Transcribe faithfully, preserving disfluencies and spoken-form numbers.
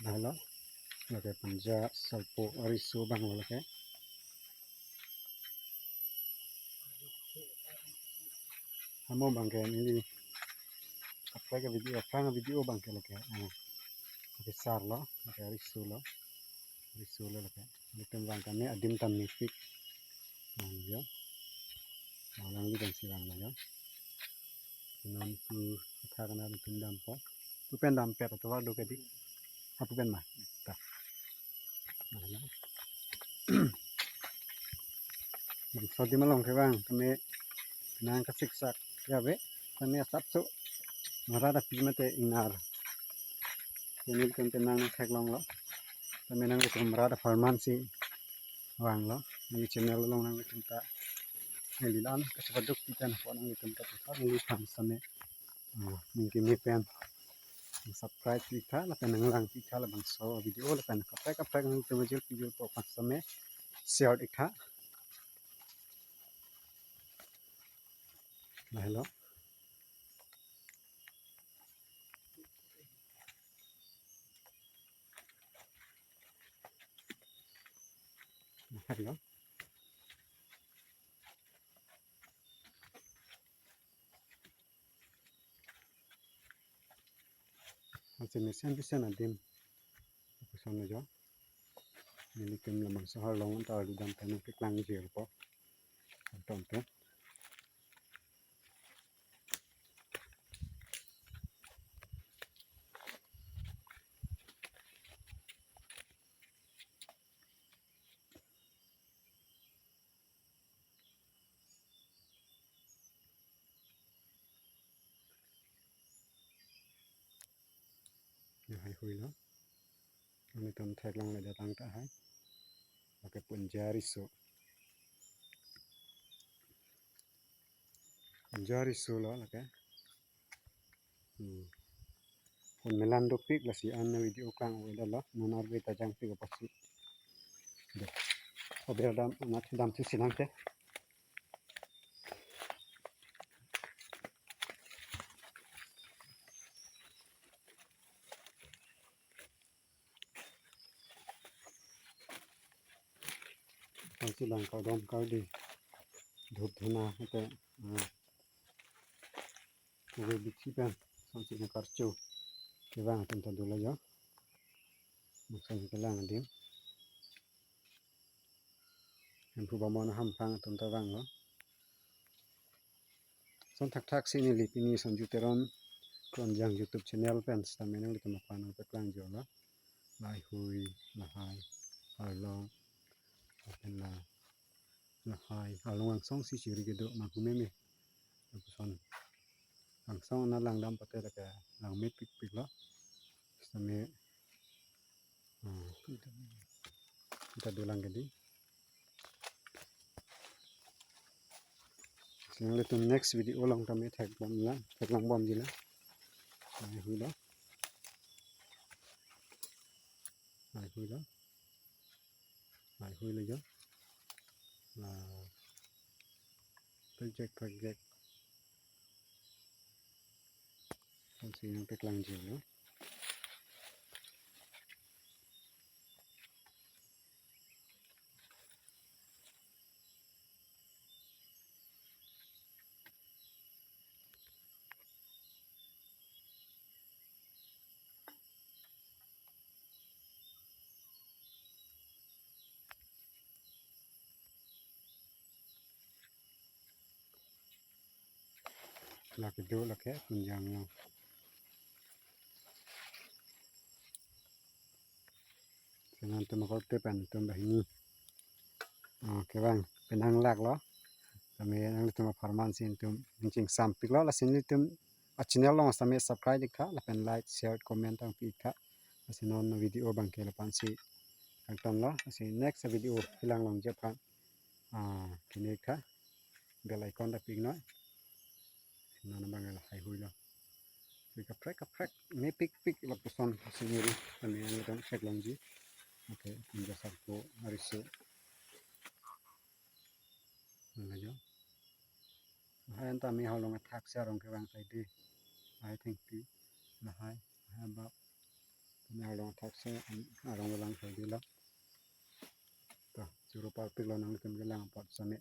Halo, lake Punja Sarpo ariso abang lo lake. Amo abang ke neli kaprek avideo, aphrang avideo abang ke lake, eh, lake sar lo, lake ariso lo, ariso lo lake. Nelitum abang kami adim ta mepik. Nang yo. Nang lang di kan si lang yo. Nang tu kata kana nelitum dampo. Tu pen dampet atovar do ke di. Apu pen ma. Ta. Nang yo. Nang so di malong ke abang, kami nang kasiksak ya be. Kami asap so. Mara da pi mate ingnar. Kami kan tenang theklong lo. Kami nang itu mara da farman si vang lo. Neli channel along nanglitum ta neli lan kachepaduk pi pen ko nanglitum ta ta neli phan same. Ah, ningke me pen subscribe pi tha lapen nang lang pi tha labangso video lapen kaprek kaprek nanglitum ajil pi jil po phan same share ik tha. Lahelo. Lahelo. Ansi mesen pisen adim. Lapuson lo jo. Nelitum labangso arlong ta arlu dam pen nangkeklang jir po. Anton pen. Lahai hui lo. Nelitum theklongle datang tahai. Lake Punja ariso. Punja ariso lo lake. Hmm. Pon melan dopik lasi an video kang oida lo. Non arve ta jangpik apotsi. Deh. Aber dam, nat dam si sinang te. Tangsi lang kardom kardi. Dhup dhuna ate. Ah. Kuwe bitsi pen. Tangsi na karcho. Kevang atum ta dolo jo. Maksudnya kelang adim. Hemphu bamon hamphang atum ta vang lo. Son thakthak si neli pini Sonju Teron Kronjang YouTube channel pen sitame nanglitum aphan nangpeklang jo lo. Lahai hui, lahai, arlong, lapen la, lahai, arlong angsong si chiri kedo ma hu meme. Lapuson angsong ana lang dam pate lake lang mepikpik lo. Sitame, ah, ta dolang ke di. Nanglitum next video along kami thekbom la, theklang bomji la. Lahai hui lo. Lahai hui lo. Lahai hui lo jo. La. Project, project. Ansi nangpeklang jo lo. Lake do lake Punja lo. Senan tum akorte pen tum banghini. Ah, kevang penang lak lo. Tame nanglitum apharman si tum ningching sampik lo, lasi nelitum a channel along sitame subscribe ik tha, lapen like, share, comment tangpi ik tha. Lasi non video abang ke lapu-an si kangton lo, lasi next video kelang longji aphan, ah, kene ik tha, bell icon ta pi ik noi. Non abang lahai hui lo. Hui kaprek kaprek mepikpik lapuson scenery kami nangtum theklongji. Okay, Punja Sarpo ariso. Nang ajo. Lahai anta mi halong athak si arong kevang saidi. Lahai thengpi. Lahai. Lahai abak. Nang along thakse an-, arong lang hal dilo. To, choro parpiklo nanglitum kelang apot same.